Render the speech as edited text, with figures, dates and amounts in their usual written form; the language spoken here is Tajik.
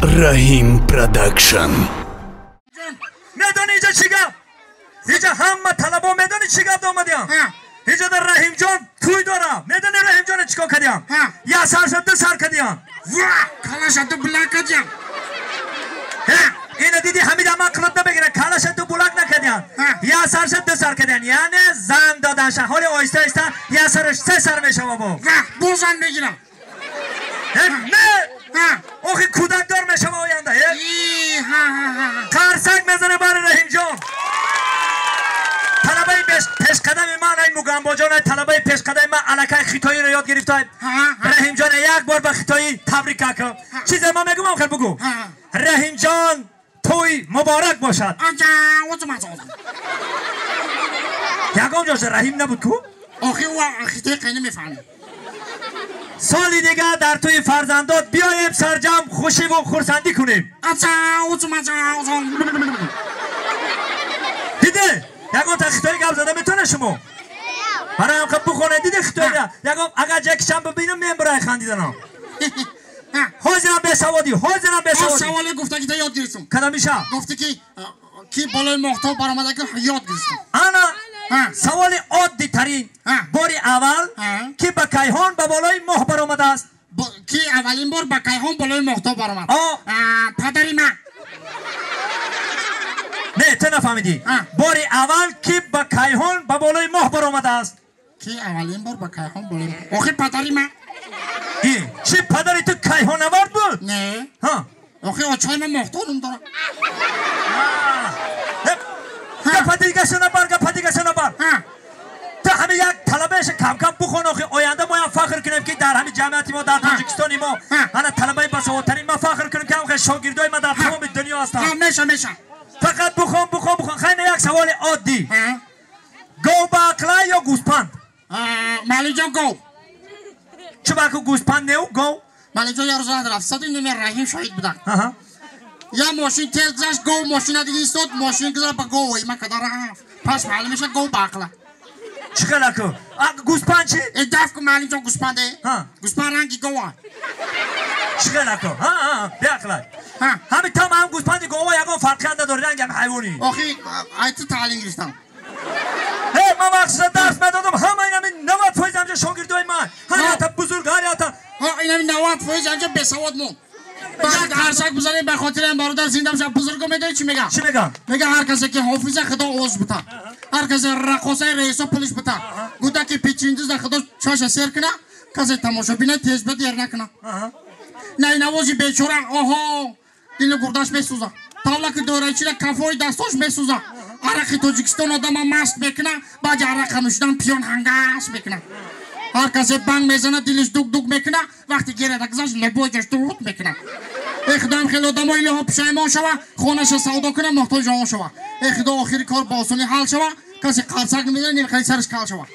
Раҳим Продакшн. Медонӣ иҷа чӣ гап? Иҷа ҳама талабо медонӣ чӣ гап омадиям? Иҷа дар Раҳимҷон тӯй дорам. Медонӣ Раҳимҷона чӣ кор кардиям? Як сарша ду сар кардиям. Калаша ду булак кардиям. Ина диди ҳамида ман қилиб набегирам. Калаша ду булак накардиям. Як сарша ду сар кардиям. Яъне зан доданша. Ҳоли оҳиста оҳиста як сараш се сар мешава бо. Бо зан мегирам. Не! Охи кӯдакдор мешава оянда. Қарсак мезана бари Раҳимҷон. Талабаи пешқадами ман ай Мугамбоҷон, ай талабаи пешқадами ман аллакай хитоиро ёд гирифта. Раҳимҷон як бор ба хитоӣ табрик кардам. Чизе ман мегӯям хел бугӯ. Раҳимҷон тӯй муборак бошад. Ягон ҷоша Раҳим набуд ку? Охи ӯ хитои қайна мефаҳмад. Соли дигар дар тӯи фарзандот биёем сарҷам хушиву хурсандӣ кунем. Диде? Ягон та хитои гап зада метавона шумо? Барои ҳам бухонед, диде хитои? Ягон агар ҷакишам бибинам мембурай хандиданам. Ҳозирам бесаводӣ, ҳозирам бесаводӣ. Саволе гуфта ки ёд гирифтам. Кадомиша? Гуфти ки болои моҳтоб баромада ки ёд гирифтам. Ана саволи оддитарин. Бори аввал ки ба кайҳон ба болои моҳ баромадааст? Ки аввалин бор ба кайҳон болои моҳтоб баромад? Падари ман. Не, ту нафаҳмидӣ. Бори аввал ки ба кайҳон ба болои моҳ баромадааст? Ки аввалин бор ба кайҳон болои охи падари ман. Чи падари ту кайҳонавард буд? Не. Охи очаи ман моҳтоб ном дорад. Гапа дигаша набар, гапа дигаша набар. Ту ҳами як талабаеша кам-кам бухон, охи оянда моям фахр кунем ки дар ҳами ҷамъияти мо, дар Тоҷикистони мо ана талабаи басаводтарин. Ман фахр кунем ки ҳам шогирдои ман дар тамоми дунё ҳастанд. Меша, меша. Фақат бухон, бухон, бухон. Хайна як саволи оддӣ. Гов ба ақла ё гӯспанд? Малиҷон, гов. Чӣ ба ку гӯспанд неу гов? Малиҷон, як рӯз рафт саду номер Раҳим шоҳид будам. Я мошин тез гузашт, гов мошина диди истод, мошин гузашт ба гов има када рафт. Пас маълум мешавад гов ба ақла. Чӣ хел аку? Гӯспанд чӣ? Э, даф ку маълимҷон, гӯспанде. Гӯспанд ранги гова. Чӣ хел аку? Беақла. Ҳами там ҳам гӯспанди гова ягон фарқият надорад, ранги ҳам ҳайвонӣ. Охи, ай ту таълим гирифтам. Э, ман вақтиша дарс медодам, ҳама инами 90% ҳамҷа шогирдои ман. Ҳар якта бузург, ҳар якта. Инами 90% ҳамҷа бесавод монд. Як қарсак бизанем ба хотири ин бародар зинда бошад. Бузурго медонӣ чӣ мегӯяд? Чӣ мегӯяд? Мегӯяд ҳар касе ки ҳофиза худо овоз бита, ҳар касе раққосаи раисо пулиш бита, гудаки печиндиза худо чаша сер куна, касе тамошобина тез ба дер накуна. Найнавози бечора оҳо дили гурдаш месӯза, тавлаки дорачира кафои дастош месӯза, арақи Тоҷикистон одама маст мекуна, баъди арақа нӯшидан пиён ҳангас мекуна. Ҳар касе банг мезана дилиш дуг-дуг мекуна, вақти герада гузашт лебои ҷош дуд мекуна. Э худоам хеле одамо илоҳо пушаймон шава, хонаша савдо куна, муҳтоҷи он шава. Э худо охири кор ба осонӣ ҳал шава, касе қарсак мезана нимхели сараш кал шава.